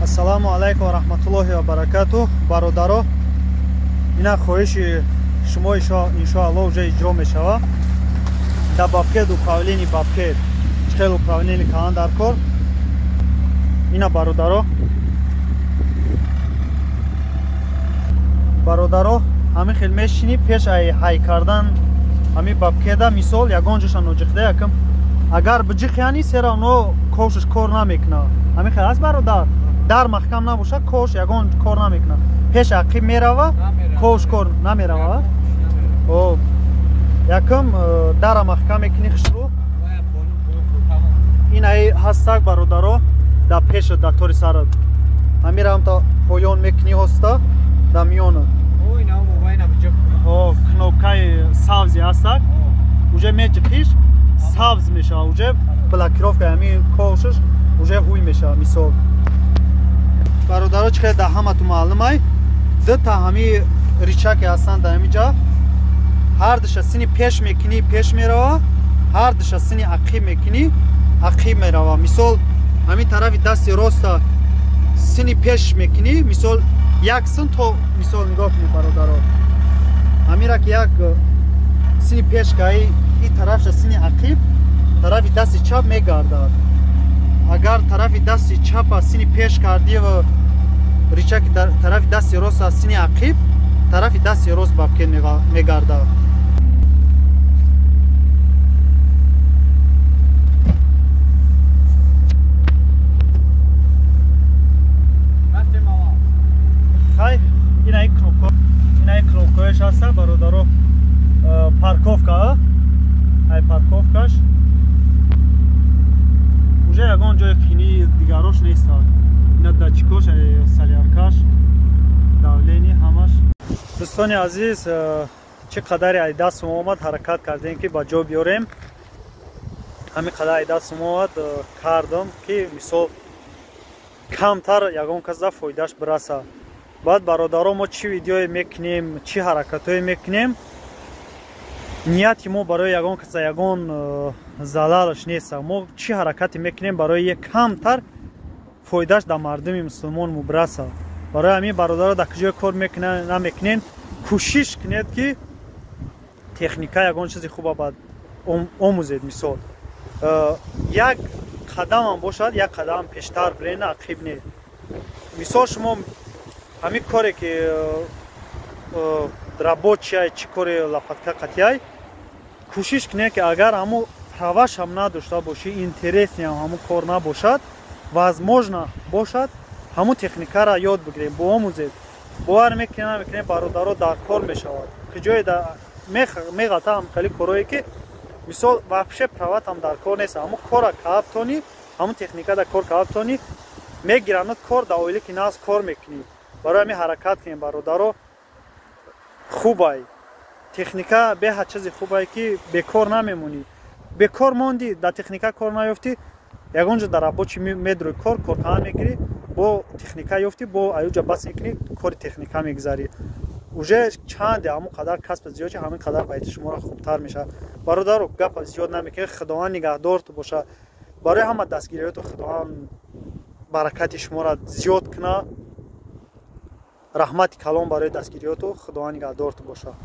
Ассалому алайкум ва раҳматуллоҳи ва баракатуҳ. Бародаро, ина хоҳиши шумо иншоаллоҳ уже иҷро мешавад. Дар бобкет управление бобкет чӣ хел управление калан дар кор. Ина бародаро, бародаро ҳамин хел мешинӣ пеш ай ҳай кардан ҳамин бобкеда, мисол ягон ҷоша ноҷиқда якам агар биҷиқ, яъни сера оно ковшаш кор намекунад. Ҳамин хел аст бародар, дар маҳкам набошад ковш ягон кор намекунад. Пеш ақиб мерава, ковш кор намерава. О, якам дара маҳкам мекунӣ хушрӯ. Ин ай ҳастак бародаро, дар пеша дар тори сарат ҳамира ҳамта поён мекунӣ, ҳоста дар миёна кнопкаи сабзи ҳастак, уже меҷиқиш сабз мешавад, уже блокировка ҳамин ковшаш уже ҳуй мешавад. Мисол бародаро, чӣ хел дар ҳамату маълумай, дута ҳами рычаке ҳастанд дар ҳамин ҷа, ҳар душа сини пеш мекунӣ пеш мерава, ҳар душа сини ақиб мекунӣ ақиб мерава. Мисол ҳамин тарафи дасти роста сини пеш мекунӣ, мисол як син то мисол нигоҳ кунед бародаро, ҳамира ки як сини пеш каи и тарафша сини ақиб тарафи дасти чап мегардад. Агар тарафи дасти чапа сини пеш кардӣ ва рычаки тарафи дасти рост аз сини ақиб тарафи дасти рост бобкет мегардад. Хай, инаи кнопка, инаи кнопкааш ҳаста бародаро, парковка, ай парковкаш уже ягон ҷои қини дигарош нест. Ина датчикош, соляркаш, давление ҳамаш. Дӯстони азиз, чӣ қадаре ай дастум омад ҳаракат кардем ки ба ҷо биёрем. Ҳамин қадар ай дастум омад кардам ки мисол камтар ягон касда фоидааш бираса. Баъд бародаро, мо чӣ видеое мекунем, чӣ ҳаракатҳое мекунем, нияти мо барои ягон каса ягон залалаш нест. Мо чӣ ҳаракате мекунем барои камтар фоидааш дар мардуми мусулмон мубраса. Барои ҳамин бародаро, дар куҷое кор намекунен, кӯшиш кунед ки техника ягон чизи хуба бад омӯзед. Мисол як қадамам бошад, як қадам пештар бирен, ақиб не. Мисол шумо ҳамин коре ки рабочияй, чӣ кори лопатка қатияй, кӯшиш кунед ки агар ҳамун правашам надошта бошӣ, интересниам ҳамун кор набошад, возможно бошад ҳамун техникаро ёд бигирем, боомӯзед. Бовар мекунед намекунед бародаро, дар кор мешавад. Куҷое меғалта ҳамкали корое ки мисол вообще праватам дар кор нест, ҳамун кора каабтонӣ, ҳамун техника дар кор каабтонӣ, мегиранад кор дар оиле ки наз кор мекунӣ. Барои ҳамин ҳаракат кунем бародаро, хубай техника беҳад чизи хубай ки бекор намемонӣ. Бекор монди, дар техника кор наёфтӣ, ягон ҷо дар рабочи медрои кор коркана мегирӣ, бо техника ёфтӣ, бо аюҷа бас мекунӣ, кори техника мегузарӣ. Уже чанде ҳамон қадар касб зиёд ши, ҳамин қадар байти шуморо хубтар мешавад. Бародаро, гапа зиёд намекунед, Худованд нигаҳдорту бошад. Барои ҳама дастгириёту Худованд баракати шуморо зиёд кунад. Раҳмати калон барои дастгириёту, Худованд нигаҳдорту бошад.